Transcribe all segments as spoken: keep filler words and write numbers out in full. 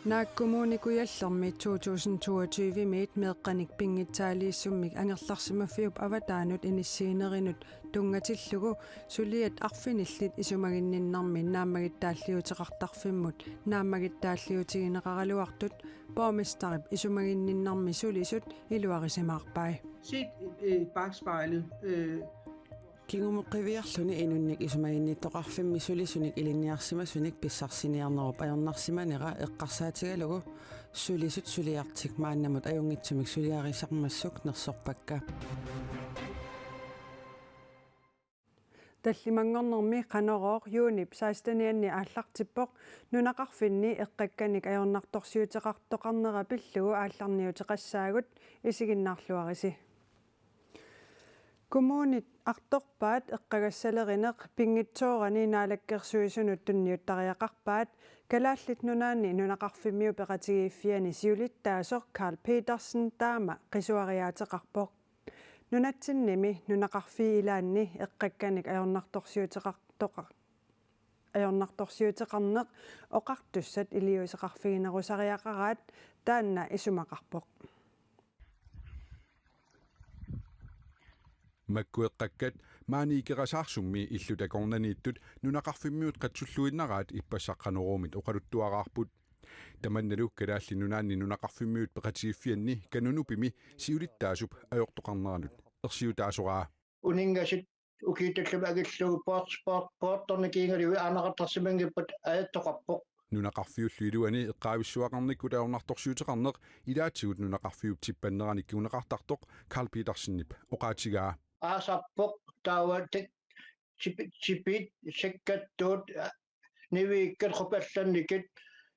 Naak Kommune Kujallermi to tusind toogtyve-miit meeqqanik pinngitsaaliissummik angerlarsimaffiup avataanut inissiinerinut tunngatillugu suliat arfinillit isumaginninnermi naammagittaalliuuteqartarfimmut naammagittaalliuutigineqaraluartut borgmesterip isumaginninnermi sulisut iluarisimaarpai. Set i bakspejlet. Øh, Kingumut qiviarluni inunnik isumaginnittoqarfimmi sulisunik ilinniarsimasunik pissarsiniarnerup ajornarsimanera eqqarsaatigalugu sulisut suliartik maannamut ajunngitsumik suliarisarmassuk nersorpakka. Tallimanngornermi Qanorooq juunip sekstenianni aallartippoq, nunaqarfinni eqqakkanik ajornartorsiuteqartoqarnera pillugu aallarniuteqassaagut, isiginnaarluarisi. Kommunit artorpaat eqqagassalerineq pinngitsoorani naalakkersuisunut tunniuttariaqarpaat Kalaallit Nunaanni nunaqarfimmiut peqatigiiffianni siulittaasoq Karl Petersen taama qisuariaateqarpoq. Nunatsinnimi nunaqarfii ilaanni eqqakkanik ajornartorsiuteqartoqa-, ajornartorsiuteqarneq oqartussat iliuuseqarfiginerusariaqaraat taanna isumaqarpoq. Makku eqqakkat maani Ikerasaarsummi illut akornanniittut nunaqarfimmiut qatsulluinnaraat ippassaq Qanoruumit oqaluttuaraarput. Tamannalu Kalaallit Nunaanni nunaqarfimmiut peqatigiiffianni Kanunupimi siulittaasup ajortoqarneranut ersiutaasoraa. Uninngasut ukiut tallimat angillugu poort-, poort-, poortorneq kiingaluit aanaqartarsimanngippat ajattoqarpoq. Nunaqarfiullu iluani eqqaavissuaqarnikkut ajornartorsiuteqarneq ilaatigut nunaqarfiup tippanneranik kinguneqartartoq Karl Petersenip oqaatigaa. Aasarpoq taava tek-, tipi-, tipit, sakkattut, niviikkat, qupallannikut,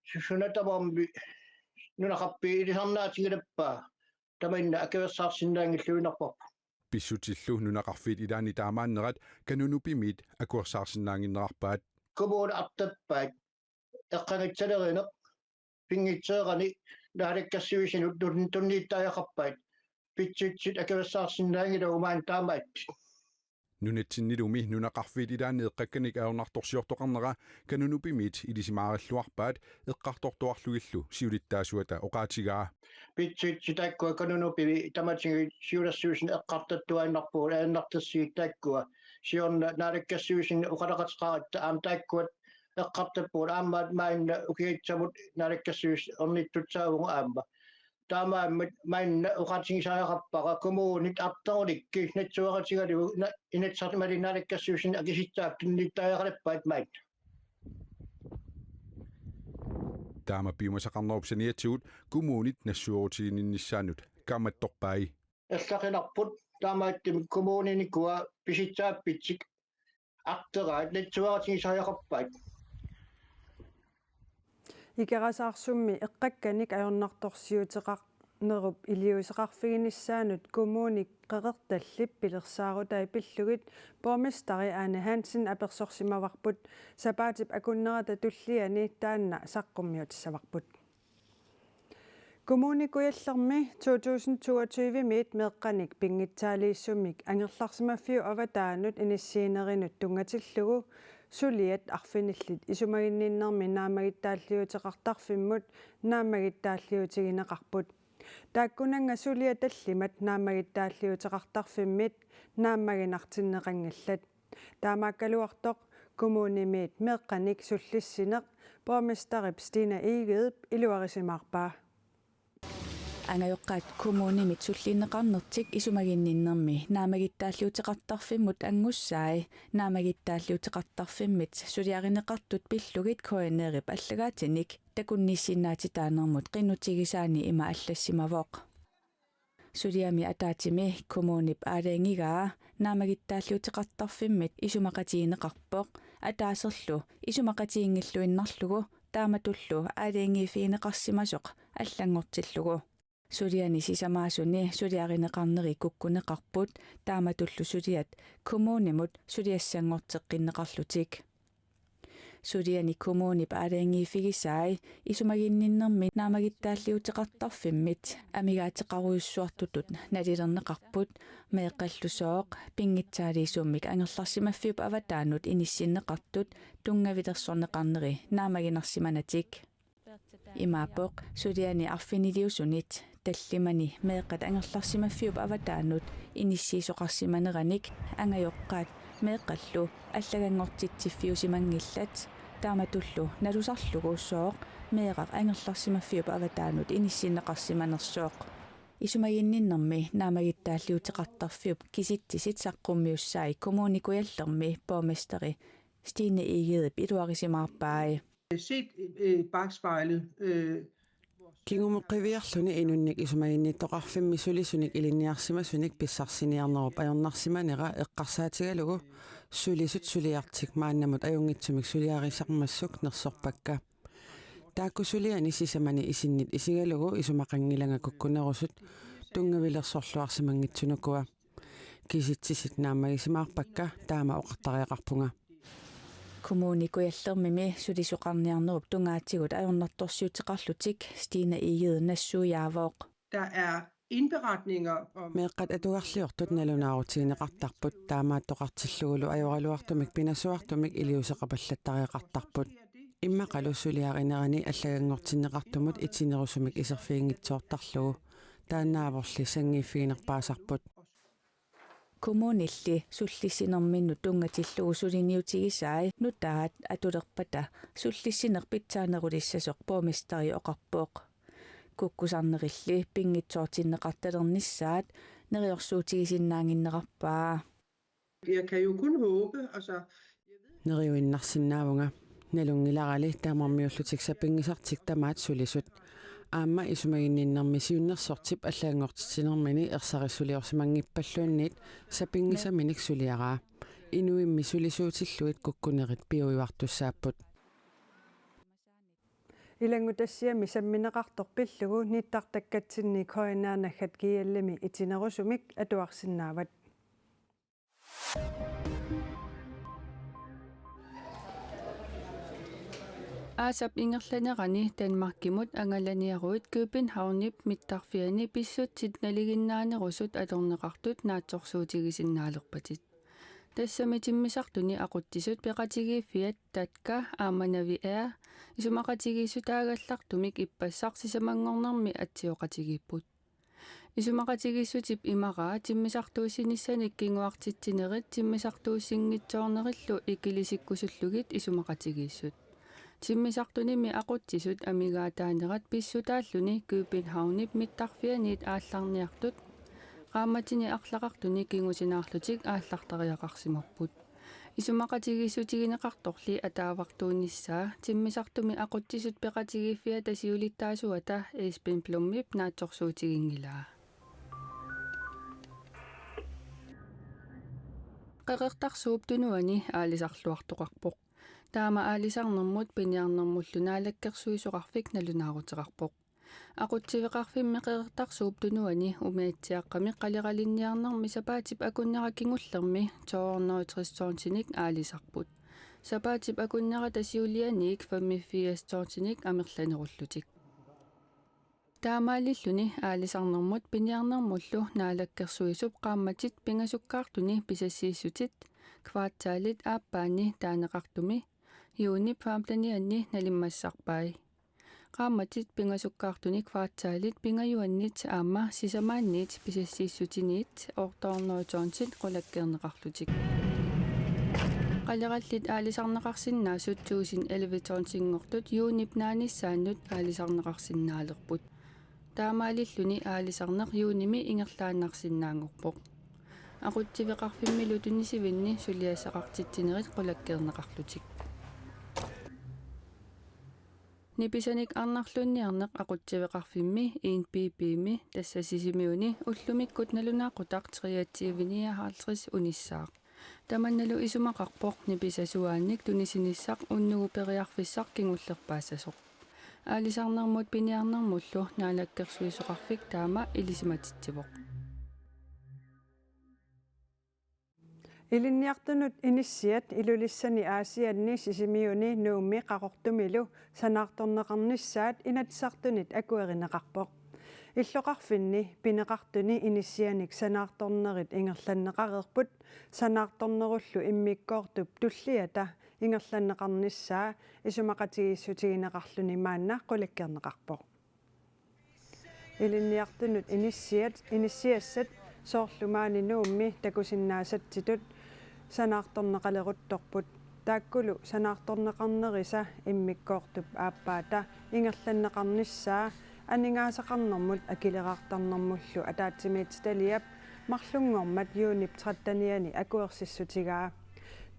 su-, suna tamarmi nunaqarfiit ilisarnaatigilaappaa, tamanna akuersaarsinnaanngilluinnarparput. Pissutsillu nunaqarfiit ilaanni taamaannerat Kanunupimiit akuersaarsinnaannginnerarpaat. Kommunit artorpaat eqqagassalerineq pinngitsoorani naalakkersuisunut tun-, tunniuttariaqarpaat. Pitsutsit akuersaarsinnaanngilagut maani taamaattut. Nunatsinnilumi nunaqarfiit ilaanni eqqakkanik ajornartorsiortoqarnera Kanunupimiit ilisimaarilluarpaat eqqartortuarlugillu siulittaasuata oqaatigaa. Pitsutsit taakkua Kanunupimi tamatigut siulersuisuni eqqartortuaannarpugut, ajornartorsiut taakkua. Siorna naalakkersuisuni oqaloqateqaratta aamma taakkua eqqartorpugut, aamma maanna ukiatsamut naalakkersuisut ornittussaavugut aamma. Taamaammat maanna oqaatigisariaqarpara kommunit artorunikku nassuerutigalugu na-, Inatsisartut imaluunniit naalakkersuisuni akisussaaffik tunniuttariaqalerpaat maanna. Taama piumasaqarnerup saniatigut kommunit nassuerutiginninnissaannut kaammattorpai. Erlaqinarput taamaattumik kommunit uku pisussaaffitsik artoraat nassuerutigisariaqarpaat. Ikerasaarsummi eqqakkanik ajornartorsiuteqarnerup iliuuseqarfiginissaanut Kommune Qeqertallip pilersaarutai pillugit borgmesteri Ane Hansen apersorsimavarput, sapaatip akunnerata tulliani taanna saqqummiutissavarput. Kommune Kujallermi to tusind toogtyve-miit meeqqanik pinngitsaaliissummik angerlarsimaffiup avataanut inissiinerinut tunngatillugu suliat arfinillit isumaginninnermi naammagittaalliuuteqartarfimmut naammagittaalliuutigineqarput. Taakkunannga suliat tallimat naammagittaalliuuteqartarfimmit naammaginartinneqanngillat. Taamaakkaluartoq kommunimiit meeqqanik sullissineq borgmesterip Stine Egedep iluarisimaarpaa. Angajoqqaat kommunimit sulliunneqarnertik isumaginninnermi naammagittaalliuuteqartarfimmut angussai naammagittaalliuuteqartarfimmit suliarineqartut pillugit K N R-ip allagaatinik takunnissinnaatitaanermut qinnutigisaani ima allassimavoq. Suliami ataatsimi kommunip aalajangigaa naammagittaalliuuteqartarfimmit isumaqatigineqarpoq, ataaserlu isumaqatiginngilluinnarlugu taamatullu aalajangiiffigineqarsimasoq allanngortillugu. Suliani sisamaasuni suliarineqarneri kukkuneqarput, taamatullu suliat kommunimut suliassanngorteqqinneqarlutik. Suliani kommunip aalajangiiffigisai isumaginninnermi naammagittaalliuuteqartarfimmit amigaateqarujussuartutut nalilerneqarput, meeqqallu sooq pinngitsaaliissummik angerlarsimaffiup avataanut inissinneqartut tunngavilersorneqarneri naammaginarsimanatik. Imaappoq suliani arfiniliusunit tallimani meeqqat angerlarsimaffiup avataanut inissiisoqarsimaneranik angajoqqaat meeqqallu allaganngortitsiffiusimanngillat, taamatullu nalusarlugu sooq meeraq angerlarsimaffiup avataanut inissinneqarsimanersoq. Isumaginninnermi naammagittaalliuteqartarfiup kisitsisit saqqummiussai Kommune Kujallermi borgmesteri Stine Egedep iluarisimaarpai. Set i bakspejlet. Øh, Kingumut qiviarluni inunnik isumaginnittoqarfimmi sulisunik ilinniarsimasunik pissarsiniarnerup ajornarsimanera eqqarsaatigalugu sulisut suliartik maannamut ajunngitsumik suliarisarmassuk nersorpakka. Taakku suliani sisamani isinnit isigalugu isumaqanngilanga kukkunerusut tunngavilersorluarsimanngitsunukua. Kisitsisit naammagisimaarpakka, taama oqartariaqarpunga. Kommune Kujallermimi sulisoqarniarnerup tungaatigut ajornartorsiuteqarlutik Stine Egede nassuiaavoq. Der er indberetninger om... Meeqqat atugarliortut nalunaarutigineqartarput, taamaattoqartillugulu ajoraluartumik pinasuartumik iliuuseqapallattariaqartarput. Immaqalu suliarinerani allaganngortinneqartumut itinerusumik iserfiginngitsoortarlugu. Taannaavorli sanngiiffiginerpaasarput. Kommunilli sullissinerminnut tunngatillugu suliniutigisai nutaat atulerpata sullissineq pitsaanerulissasoq borgmesteri oqarpoq. Kukkusarnerilli pinngitsoortinneqartalernissaat neriorsuutigisinnaannginnerarpaa. Jeg kan jo kun håbe, altså... Neriuinnarsinnaavunga. Nalunngilarali tamarmiullutik sapinngisartik tamaat sulisut. Aamma isumaginninnermi siunnersortip allanngortitsinermini ersarissuliorsimanngippalluunniit sapinngisaminik suliaraa. Inuimmi sulisuutillugit kukkunerit piujuartussaapput. Ilanngutassiami sammineqartoq pillugu nittartakkatsinni K N R naggat G L-imi itinerusumik atuarsinnaavat. Aasap ingerlanerani Danmarkimut angalaniaruit Københavnip mittarfiani pissutsit nalinginnaanerusut atorneqartut naatsorsuutigisinnaalerpatit. Tassami timmisartuni aqutsisut peqatigiiffiat Tatka aamma Naviair isumaqatigiissutaagallartumik ippassaq sisamanngornermi atsioqatigiipput. Isumaqatigiissutip imaraa timmisartuussinissanik kinguartitsinerit timmisartuussinngitsoornerillu ikilisikkusullugit isumaqatigiissut. Timmisartunimi aqutsisut amigaataanerat pissutaalluni Københavnip mittarfianiit aallarniartut qaammatini arlaqartuni kingusinaarlutik aallartariaqarsimapput. Isumaqatigiissutigineqartorli ataavartuunissaa timmisartumi aqutsisut peqatigiiffiata siulittaasuata Esben Blomip naatsorsuutiginngilaa. Qeqertarsuup Tunuani aalisarluartoqarpoq. Taama aalisarnermut piniarnermullu naalakkersuisoqarfik nalunaaruteqarpoq. Aqutsiveqarfimmi Qeqertarsuup Tunuani umiatsiaqqami qaleralinniarnermi sapaatip akunnera kingullermi to hundrede og tres tonsinik aalisarput. Sapaatip akunnerata siulianiit femogfirs tonsinik amerlanerullutik. Taamaalilluni aalisarnermut piniarnermullu naalakkersuisup qaammatit pingasukkaartuni pisassiissutit kvartalit aappaanni taaneqartumi juunip femtenianni nalimmassarpai. Qaammatit pingasukkaartuni kvartalit pingajuannit aamma sisamaannit pisassiissutiniit otte hundrede tonsit qulakkeerneqarlutik. Qalerallit aalisarneqarsinnaasut tusind elleve tonsinngortut juunip naanissaannut aalisarneqarsinnaalerput. Taamaalilluni aalisarneq juunimi ingerlaannarsinnaanngorpoq. Aqutsiveqarfimmilu tunisivinni suliassaqartitsinerit qulakkeerneqarlutik. Nipisanik arnarlunniarneq aqutsiveqarfimmi en B B-mi, tassa Sisimiuni, ullumikkut nalunaaqutaq treogtyve nioghalvtreds unissaaq. Tamannalu isumaqarpoq nipisasuaannik tunisinissaq unnugu periarfissaq kingullerpaassasoq. Aalisarnermut piniarnermullu naalakkersuisoqarfik taama ilisimatitsivoq. Ilinniartunut inissiat Ilulissani, Aasianni, Sisimiuni, Nuummi Qaqortumilu sanaartorneqarnissaat Inatsisartunit akuerineqarpoq. Illoqarfinni pineqartuni inissianik sanaartornerit ingerlanneqareerput, sanaartornerullu immikkoortup tulliata ingerlanneqarnissaa isumaqatigiissutigineqarluni maanna qulakkeerneqarpoq. Ilinniartunut inissiat, inissiassat soorlu maani Nuummi takusinnaasatsitut sanaartorneqaleruttorput. Taakkulu sanaartorneqarnerisa immikkoortup aappaata ingerlanneqarnissaa aningaasaqarnermut akileraartarnermullu ataatsimiititaliap marlunngormat juunip trettenianni akuersissutigaa.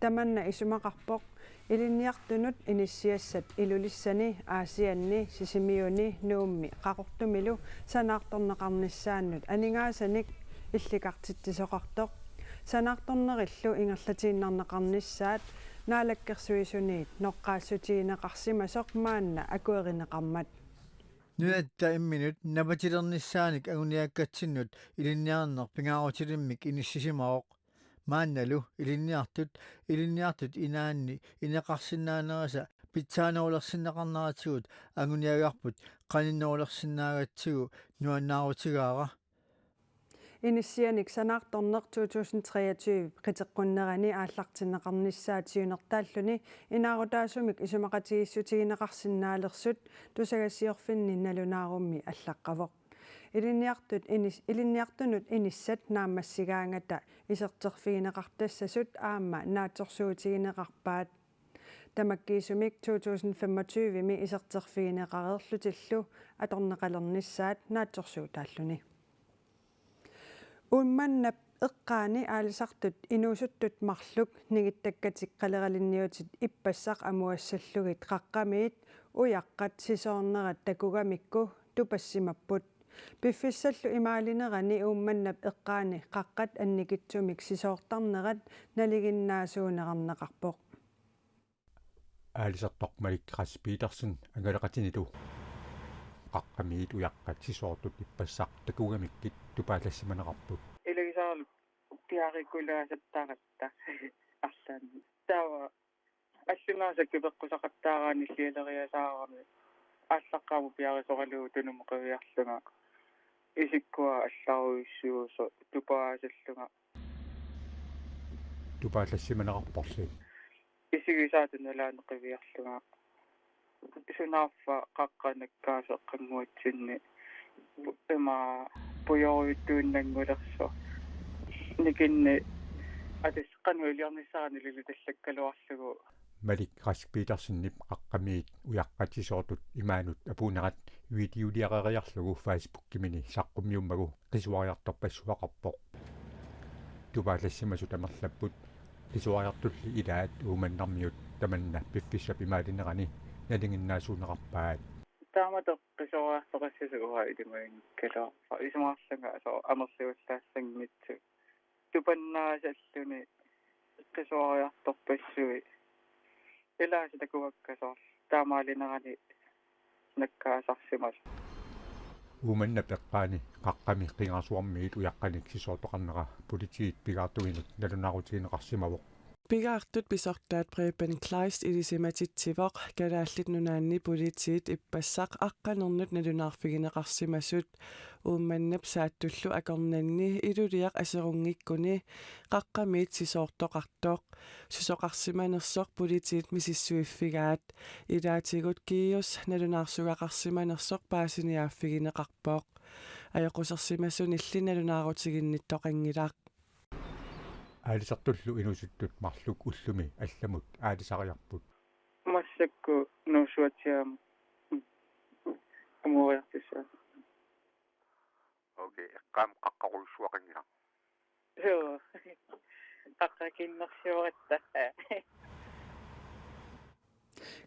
Tamanna isumaqarpoq ilinniartunut inissiassat Ilulissani, Aasianni, Sisimiuni, Nuummi Qaqortumilu sanaartorneqarnissaannut aningaasanik illikartitsisoqartoq. Sanaartornerillu ingerlatiinnarneqarnissaat Naalakkersuisuniit noqqaassutigineqarsimasoq maanna akuerineqarmat. Nunatta imminut napatilernissaanik anguniakkatsinnut ilinniarneq pingaarutilimmik inissisimavoq. Maannalu ilinniartut, ilinniartut inaanni ineqarsinnaanerisa pitsaanerulersinneqarneratigut anguniagarput qaninnerulersinnaagatsigu nuannaarutigaara. Inissianik sanaartorneq to tusind treogtyve qiteqqunnerani aallartinneqarnissaa siunertaalluni inaarutaasumik isumaqatigiissutigineqarsinnaalersut tusagassiorfinni nalunaarummi allaqqavoq. Ilinniartut inis-, ilinniartunut inissat naammassigaangata iserterfigineqartassasut aamma naatsorsuutigineqarpaat. Tamakkiisumik to tusind femogtyve-mi iserterfigineqareerlutillu atorneqalernissaat naatsorsuutaalluni. Uummannap eqqaani aalisartut inuusuttut marluk ningittakkatik qaleralinniutit ippassaq amuassallugit qaqqamiit ujaqqat sisoornerat takugamikku tupassimapput. Piffissallu imaalinerani Uummannap eqqaani qaqqat annikitsumik sisoortarnerat nalinginnaasuunerarneqarpoq. Aalisartoq Malik Rask Petersen angalaneqatinilu qaqqamiit ujaqqat sisoortut ippassaq takugamikkit tupaallassimaneqarput. Ilagisaralu piareerikulaasartaratta arlaanni. Taava allunaasakka peqqusaqattaaraanni illialeriasaarami aallaqqaammut piareersaralugu tunumut qiviarlunga isikkua allarujussuusoq tupaasallunga. Tupaallassimaneqarporli. Isigisaata nalaani qiviarlunga. Sunaaffa qaqqat nakkaasut eqqannguatsinni pu-, ima pujorujuttuinnanngulersoq. Nikinni atas qanoq iliornissara nililutallakkaluarlugu. Malik Rask Petersenip qaqqamiit ujaqqat sisoortut imaanut apuunnerat videoliaqeriarlugu Facebookimini saqqummiummagu qisuariartorpassuaqarpoq. Tupaallassimasut amerlapput, qisuariartulli ilaat Uummannarmiut tamanna piffissap imaalinerani nalinginnaasuuneqarpaat. Taamatut qisuariartoqassasoq uanga ilimaginngikkaluarpara. Isumaqarlunga soorlu amerlavallaassanngitsoq. Tupannaasalluni qisuariartorpassuit. Ilaasa takugakka soorlu taamaalinerani nakkaasarsimasoq. Uummannap eqqaani qaqqami qingarsuarmiit ujaqqanik sisoortoqarnera politiit pigaartuinut nalunaarutigineqarsimavoq. Pigaartut pisortaat Preben Kleist ilisimatitsivoq Kalaallit Nunaanni politiit ippassaq aqqanernut nalunaarfigineqarsimasut. Uummannap saattullu akornanni Iluliaq aserunngikkuni qaqqamiit sisoortoqartoq. Susoqarsimanersoq politiit misissuiffigaat. Ilaatigut Kiius nalunaarsugaqarsimanersoq paasiniaaffigineqarpoq. Ajoqusersimasunilli nalunaarutiginnittoqanngilaq. Aalisartullu inuusuttut marluk ullumi allamut aalisariarput. Massakkut Nuussuatsiaamut amuuriartussaapput. Okay, eqqaamut qaqqarujussuaqanngilaq. Suu. Qaqqakinnersiuatta.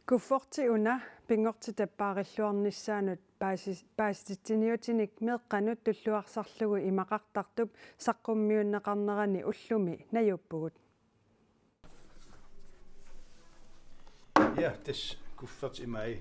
Kufferti una pinngortitap paarilluarnissaanut paasis-, paasititsiniutinik meeqqanut tulluarsarlugu imaqartartup saqqummiunneqarnerani ullumi najuuppugut. Ja, tassa kufferti imai.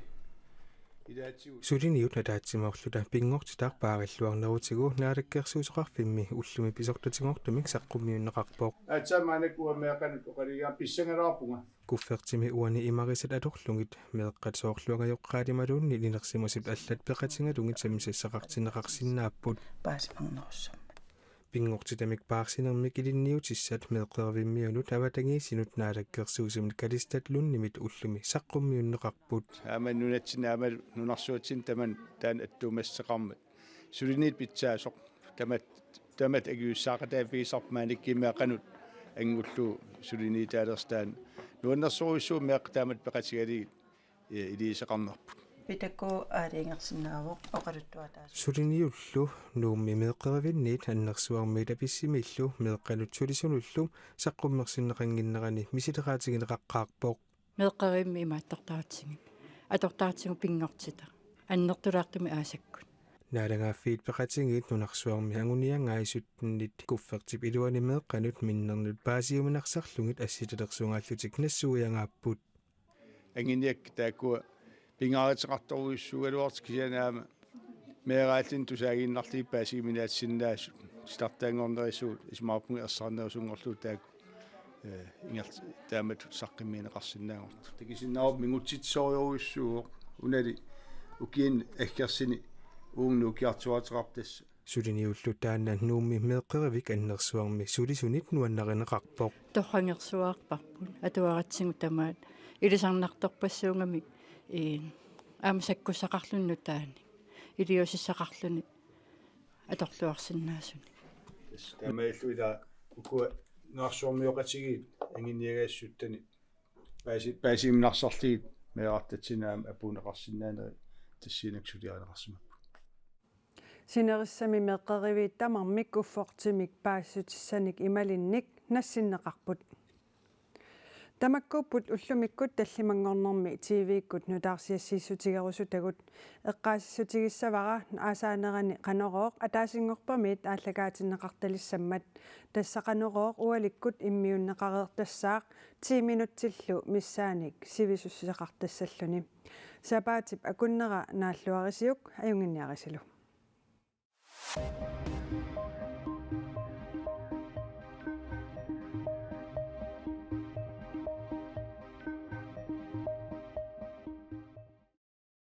Suliniut ataatsimoorluta pinngortitaq paarilluarnerutigu Naalakkersuisoqarfimmi ullumi pisortatigoortumik saqqummiunneqarpoq. Aatsaat maannakkut meeqqanut oqalugiga pissangalaarpunga. Kuffertimi uani imarisat atorlugit meeqqat soorlu angajoqqaat imaluunniit inersimasut allat peqatigalugit sammisassaqartinneqarsinnaapput. Paasimanerussammat. Pinngortitamik paarsinermik ilinniutissat meeqqerivimmiunut avatangiisinut Naalakkersuisumit Kalistat Lundimit ullumi saqqummiunneqarput. Aamma nunatsinni aamma nunarsuatsinni tamanna taanna attuumassuteqarmat. Suliniit pitsaasoq. Tamat, tamat akisussaaqataaffigisarput maaniikkiinnarmik qanoq anngullugu suliniutaalersut taanna. Nuannersorujussuuvoq meeqqat taamatut peqatigalugit, eh, iliuuseqarnerput. Pitakku aalajangersinnaavoq oqaluttuaq taasoq. Suliniullu Nuummi meeqqerivinniit annersuarmiit apissimiillu meeqqanut sulisunullu saqqummersinneqannginnerani misileraatigineqaqqaarpoq. Meeqqerivimmi imaattortaratsigu. Atortaratsigu pinngortitaq. Annertulaartumik aasakkut. Naalagaaffiit Peqatigiit nunarsuarmi anguniagaasunnit kuffertip iluani meeqqanut minnernut paasiuminarsarlugit assitalersugallutik nassuiagaapput. Anguniakkat taakkua pingaaruteqartorujussuugaluartut kisianni aamma meeraalluni tusaaginnarlugit paasiuminaatsinnaasut titartaanngornerisigut isumaqarpunga ersarinnerusunngorlugu taakku, eh, ingerl-, taamatut saqqummiunneqarsinnaanngortut. Takusinnaavarput mingutsitsisorujussuuvoq unali ukiuni aggersuni uunga nuukkiartuaateqarpoq tassa. Suliniullu taanna Nuummi meeqqerivik annersuarmi sulisunit nuannarineqarpoq. Torrangersuarparput atuaratsigu tamaat ilisarnartorpassuugamik, ii, aamma sakkussaqarluni nutaanik iliuusissaqarluni atorluarsinnaasunik. Taamaalilluta ukua nunarsuarmioqatigiit anguniagaassuttani paasi-, paasiuminarsarlugit meerartatsinnut aamma apuunneqarsinnaanerat tassuunakkut suliarineqarsimapput. Sinerissami meeqqeriviit tamarmik kuffertimik paasissutissanik imalinnik nassinneqarput. Tamakkuupput ullumikkut tallimanngornermi T V-kkut nutaarsiassiissutigerusutagut. Eqqaasissutigissavara aasaanerani Qanorooq ataasinngorpamiit aallakaatinneqartalissammat. Tassa Qanorooq ualikkut immiunneqareertassaaq ti minutsillu missaanik sivisussaqartassalluni. Sapaatip akunnera naalluarisiuk ajunnginniarisilu.